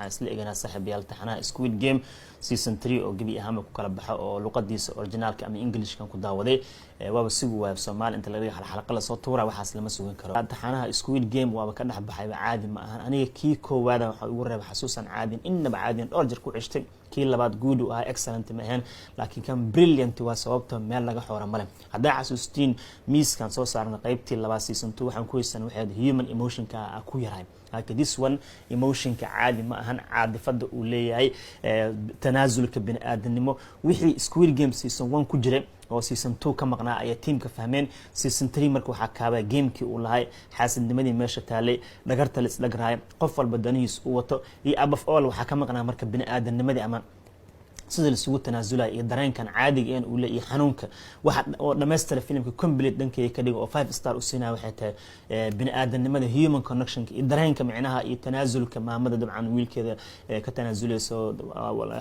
Waxaan isla eeganaa, saaxiibayaal, taxanaha Squid Game season 3 oo gebi ahaanba ku kala baxo oo luqadiisa originaalka ama Englishkan ku daawaday. Waaba sugi waayo Soomaali inta laga xalxalqa lasoo tuura, waxaas lama sugan karo. Taxanaha Squid Game waaba ka dhex baxayba, caadi ma ahan. Aniga kii koowaada waxaa igu reeba xasuusan caadin, innaba caadin, dhowr jir ku ceshtay. Kii labaad good u ahaa, excellent ma ahayn, laakiin kan brilliant waa, sababta meel laga xoora male. Haddaa xasuustiin, miiskan soo saarna qeybtii labaad season 2, waxaan ku haysan waxay human emotionka ku yarahay, laakiin this one emotionka caadi ma ahan, caadifada uu leeyahay, tanaasulka bini aadanimo, wixii Squid Game season 1 ku jiray oo season 2 ka maqnaa ayaa tiimka fahmeen season 3. Marka waxaa kaaba gamekii uu lahay, xaasidnimadii meesha taalay, dhagarta la isdhagrahay, qof walba danihiis u wato, iyo above all waxaa ka maqnaa marka bini aadanimadii ama sida laisugu tanaasulaya iyo dareenkan caadiga een uu le iyo xanuunka. Waxa oo dhammaystira filimka, complete dhankeyga ka dhigo oo 5 star u siinaya, waxay tahay bini aadanimada, human connectionka iyo dareenka micnaha iyo tanaasulka maamada dabcan wiilkeeda ka tanaasuleyso.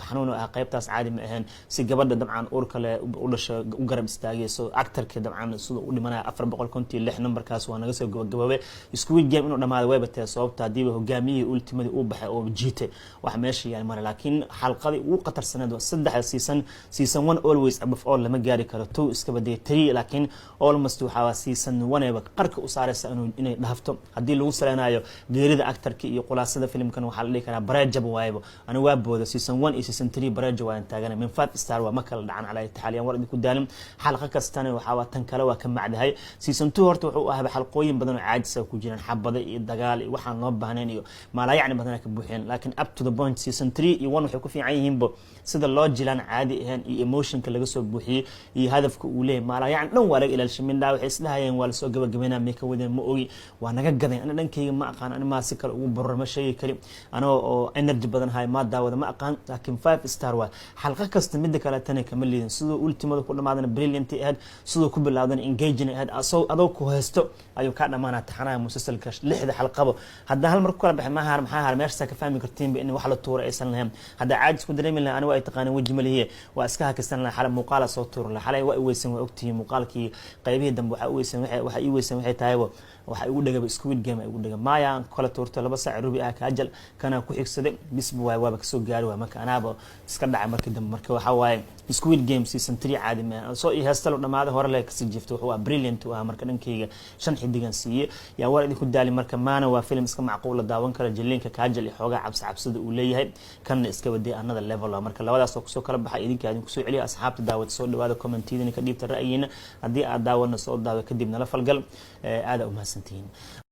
Xanuun ah qaybtaas caadi ma ahayn, si gabadha dabcan uurka le u dhasho u garab istaagayso, actorka dabcan sida u dhimanaya 456 numberkaas waa naga soo gabagaboobay. Squid Game inuu dhamaado wayba tahay, sababta haddiiba hogaamiyihii ultimadii uu baxay oo jiitay, wax meesha yaal mare. Laakiin xalqadii ugu qatarsaneed saddexda season, season 1 always above all lama gaari karo, 2 iska badaya, 3, laakiin almost waxaa season 1 eba qarka u saaraysa inay dhaafto haddii lagu saleynayo geerida actorka iyo khulaasada filimkan. Waxaa la dhihi karaa bareejaba waayaba. Ani waa booda season 1 iyo season 3 bareeja waan taagana, min 5 star waa, ma kala dhacan. Calaa taxaal war idinku daalin, xalqa kastana waxaa waa tan kale waa ka macdahay. Season 2 horta wuxuu ahaa xalqooyin badan oo caajisa ku jiraan, xabada iyo dagaal iyo waxaan loo baahnayn iyo maalayacni badan ka buuxeen, laakiin up to the point season 3 iyo 1 waxay ku fiican yihiinba sida loo jilaan caadi ahayn iyo emotionka laga soo buuxiyey iyo hadafka uu leeyahay. Maalayacni dhan waa laga ilaalishay. Mindhaa waxay isdhahayeen waa lasoo gabagabeynaa, may ka wadeen, ma ogi, waa naga gadeen. Ana dhankayga ma aqaan, ani maa si kale ugu boror ma sheegi kari, anoo oo energy badan hay maa daawada, ma aqaan, laakiin 5 star waa xalqo kasta. Midda kale tana kama liidin. Siduu ultimada ku dhamaadana brilliant ahayd, siduu ku bilaawdana engaging ahayd, asoo adoo ku haysto ayuu kaa dhamaanaa taxanaha musalsalka lixda xalqabo. Haddaa hal mar ku kala baxay maaha, maxaa har meeshaasaa ka fahmi kartiinba in wax la tuura aysan lahayn. Haddaa caajis ku dareemi lahaa, ani waa ay taqaaneen, weji ma lihiye, waa iska hakisan lahaa. Xalay muuqaala soo tuuri lahaa, xalay waa i weysan, waa ogtihiin muuqaalkii qaybihii dambe waxaa u weysan, waxa ii weysan waxay tahayba waxa igu dhegaba Squid Game igu dhega maaya kala tuurto 2 saac rubi ah kaajal kana ku xigsaday bisba waay, waaba kasoo gaari waay. Marka anaaba iska dhacay markii dambe. Marka waxaa waaye Squid Game season 3 caadi ma soo iyo heestalo dhamaada hore le kasii jiifto, wuxuu ah brilliant u ah. Marka dhankayga shan xidigan siiye, yaa war idinku daali. Marka maana waa film iska macquul la daawan kara. Jiliinka Kaajal iyo xoogaa cabsi cabsida uu leeyahay kanna iska waday another level. Marka labadaas oo kusoo kala baxay, idinka idin kusoo celiya. Asxaabta daawad, soo dhawaada, commentiyadina ka dhiibta ra'yiina. Haddii aad daawadna, soo daawa, kadib nala falgal. Aada umahadsantihiin.